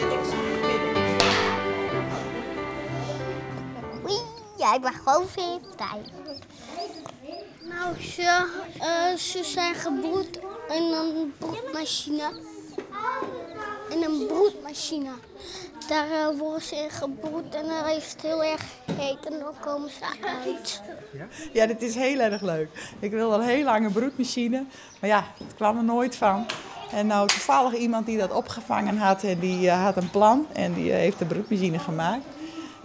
Zet ik ze in het midden. Oei, jij mag gewoon weer vrij. Nou, ze, eh, ze zijn gebroed in een broedmachine. In een broedmachine. Daar eh, worden ze in gebroed en dan is het heel erg heet en dan komen ze uit. Ja, dit is heel erg leuk. Ik wil al heel lang een broedmachine, maar ja, het kwam er nooit van. En nou toevallig iemand die dat opgevangen had en die eh, had een plan en die eh, heeft de broedmachine gemaakt.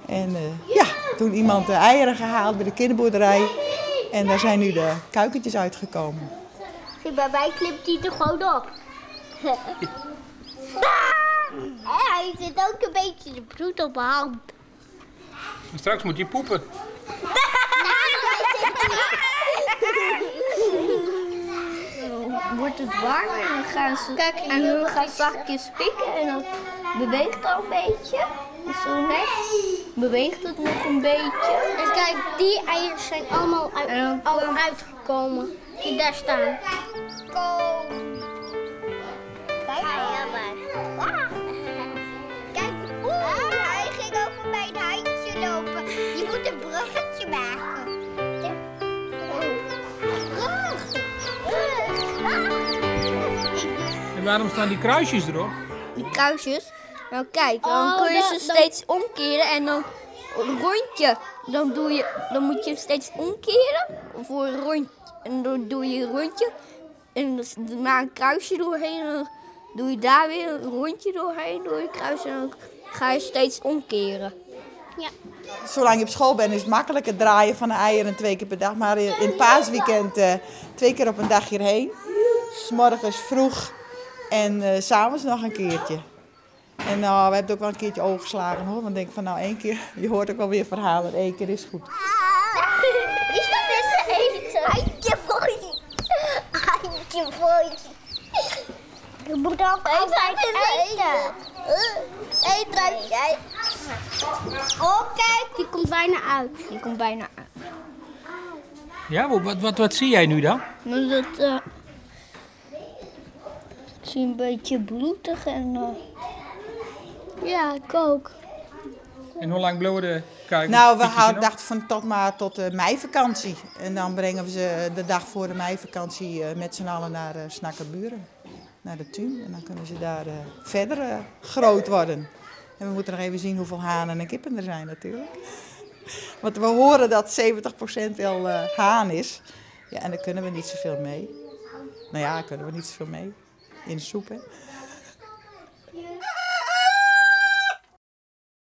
En eh, ja, toen iemand de eieren gehaald bij de kinderboerderij en daar zijn nu de kuikentjes uitgekomen. Zie, bij mij klimt hij er gewoon op. En hij zit ook een beetje de bloed op mijn hand. En straks moet hij poepen. Dan wordt het warmer en dan gaan ze en hun gaan zachtjes pikken en dan beweegt het al een beetje. Zo net beweegt het nog een beetje. En kijk, die eieren zijn allemaal uit, En dan al uitgekomen. Die daar staan. Kom. Kijk, maar. Kijk, oeh, hij ging over mijn handje lopen. Je moet een bruggetje maken. Brug. Brug. En waarom staan die kruisjes erop? Die kruisjes. Nou kijk, dan Oh, kun je dat- ze dat- steeds omkeren en dan een rondje. Dan, doe je, dan moet je hem steeds omkeren voor een rondje. En dan doe je een rondje en dan daarna een kruisje doorheen. En dan doe je daar weer een rondje doorheen door je kruis en dan ga je steeds omkeren. Ja. Zolang je op school bent is het makkelijk het draaien van de eieren twee keer per dag. Maar in het paasweekend eh, twee keer op een dag hierheen. S morgens vroeg en eh, s s'avonds nog een keertje. En nou, we hebben het ook wel een keertje overgeslagen hoor. Want ik denk van nou één keer, je hoort ook wel weer verhalen. Eén keer is goed. Is dat eens eten? Handje voor je. Handje voor je. Je moet ook altijd eten. Eén drankje. Oh, kijk. Die komt bijna uit. Die komt bijna uit. Ja, wat, wat, wat zie jij nu dan? Maar dat eh, ik zie een beetje bloedig en eh, Ja, ik ook. En hoe lang blijven de kuikens? Nou, we piekjes houden, nog? dachten van tot maar tot de meivakantie. En dan brengen we ze de dag voor de meivakantie eh, met z'n allen naar eh Snakkerburen. Naar de tuin. En dan kunnen ze daar eh, verder eh, groot worden. En we moeten nog even zien hoeveel hanen en kippen er zijn natuurlijk. Want we horen dat 70% wel eh, haan is. Ja, en daar kunnen we niet zoveel mee. Nou ja, daar kunnen we niet zoveel mee. In de soep, hè.